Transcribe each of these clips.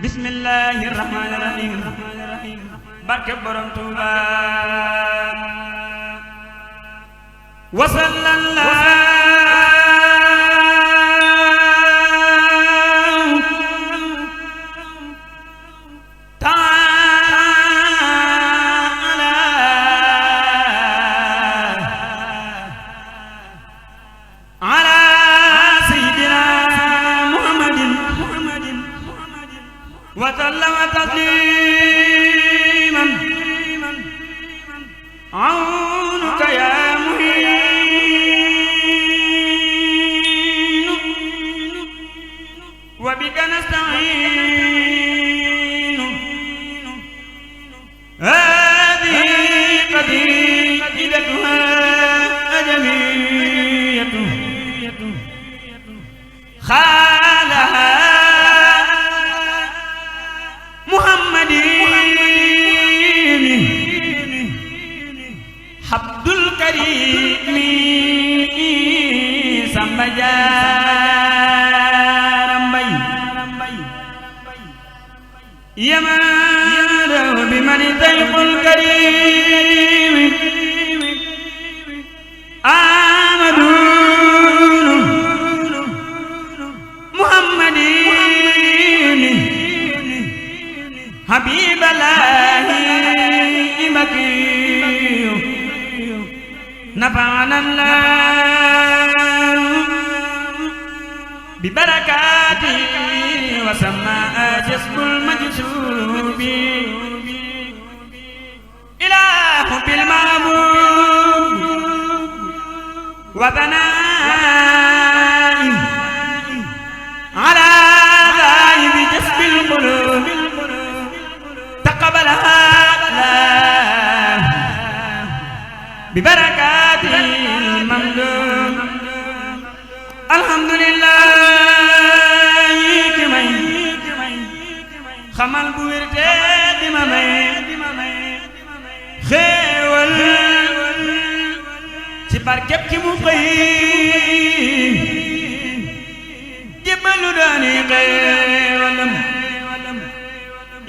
bismillahi rahmani rahim barke borom Tuuba wa sallallahu ta'ala ala sayyidina Muhammadin wa sallama tasliman aunuka ya muhin wa bika nasta'in hadhihi qasidatuha jamiyatu khalaha Abdul Karim Samba Jaara Mbay yamara bi man tayqul karim Amadu Muhammadin Habibalahi Maki نفعنا الله ببركاته وسماء جسم المجسوب إله بالمعبود وثناء على غائب جسم القلوب تقبلها ببركات الممدود الحمد لله كمي خمال بويرتي ديما مي خيول ci barkeb ki mu xëy jébbalu daani xéewalam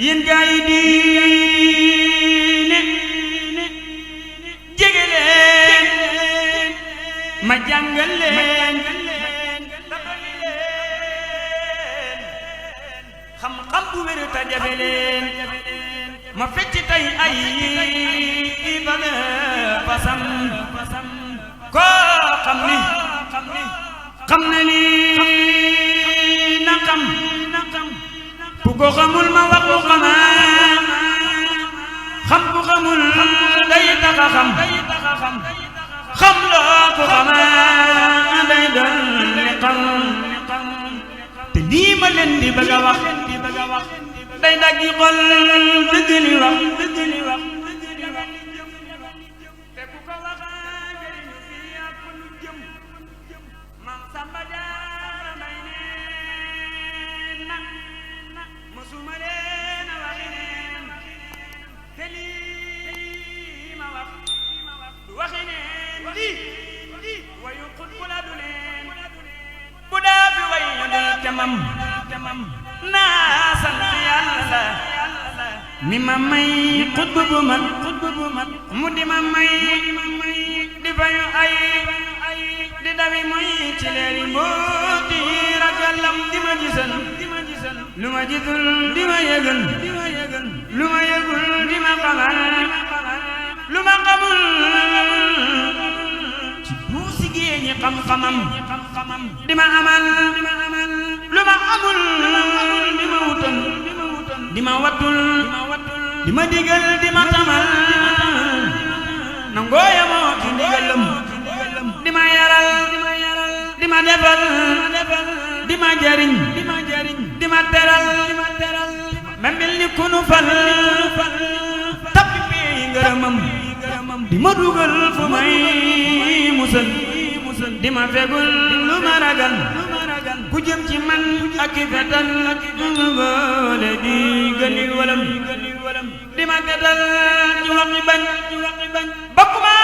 yéen gaa yi diine jege leen ma jàngal leen xam-xam bu wér ta jabe leen ma fecc tey ay bale fasam koo xam ni xam na ni na xam ku ko xamul ma wax ko xamaa xam ku xamul day taxa xam xam loo ko xamaa day doon li xam te lii ma leen di bëgg a wax day daggi xol dëgg li wax te ku ko waxaa jëriñu fi ak lu jëm Maam Samba Jaara Mbay neen na mësuma leen a waxi neen te lii ma wax du waxi neen lii wayu xut bu la du neen bu daa fi way ñu dal camam naa sant Yàlla mi ma may xutb bu mat mu di ma may di fayu ay di dawi moy ci leeri mbooti ragalam di ma gisal lu ma gisul di ma yëgal lu ma yëgul di ma xamal lu ma xamul ci buusi géeñi xam-xamam di ma amal lu ma amul di ma wutal di ma wattul di ma digal di ma tamal nangooya moo ci ndigalam di ma yaral di ma defal di ma jariñ di ma teral ma mel ni kunu fal tappi pey ngërëmam di ma dugal fu may musal di ma fegul lu ma ragal ku jëm ci man ak i fetal ma boole di gëli walam di ma fetal ci waxi bañ bokk ma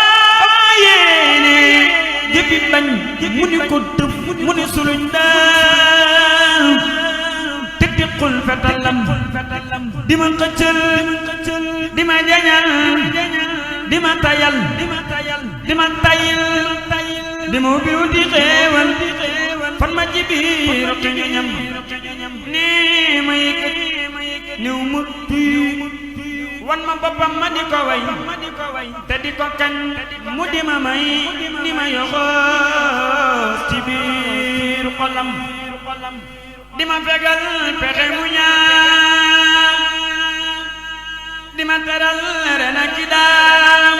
yéene jëppi bañ mu ni ko tëf mu ni suluñ daal te tiqul fetalam di ma xëccal di ma jañal di ma tayal di ma tayil di ma ubbi wuti xéewal fan ma ci biir xëñu ñam nii ma yëkkat niw mu tuyu wan ma boppam ma di ko way te di ko kañ mu di ma may di ma yoxoos ci biir xolam di ma fegal pexe mu ñaaw di ma teral ren ak ki daaw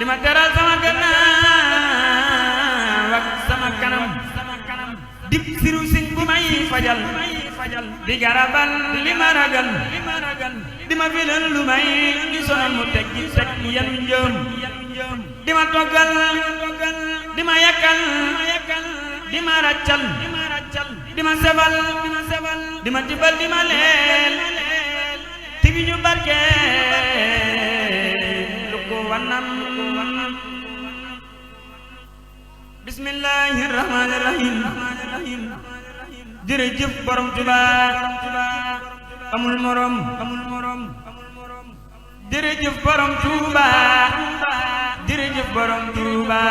di ma teral sama gannaaw ak sama kanam dib siru siñ bu may fajal di garabal li ma ragal di ma filal lu may di sonal mu teg gi teg yanu njëm di ma toggal di ma yakkal di ma raccal di ma sebal di ma tibal di ma leel tibi ñu barke lu ko wanam bismillahir rahmanir rahim jërëjëf borom Tuubaa amul morom jërëjëf borom Tuubaa jërëjëf borom Tuubaa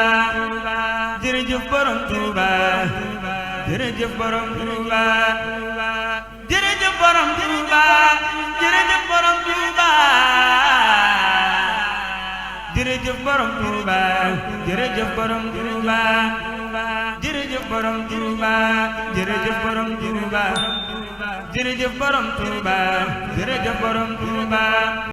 jërëjëf borom Tuubaa jërëjëf borom Tuubaa jërëjëf borom Tuubaa jërëjëf borom Tuubaa jërëjëf borom Tuubaa jërëjëf borom Tuubaa jërëjëf borom Tuubaa jërëjëf borom Tuubaa jërëjëf borom Tuubaa jërëjëf borom Tuubaa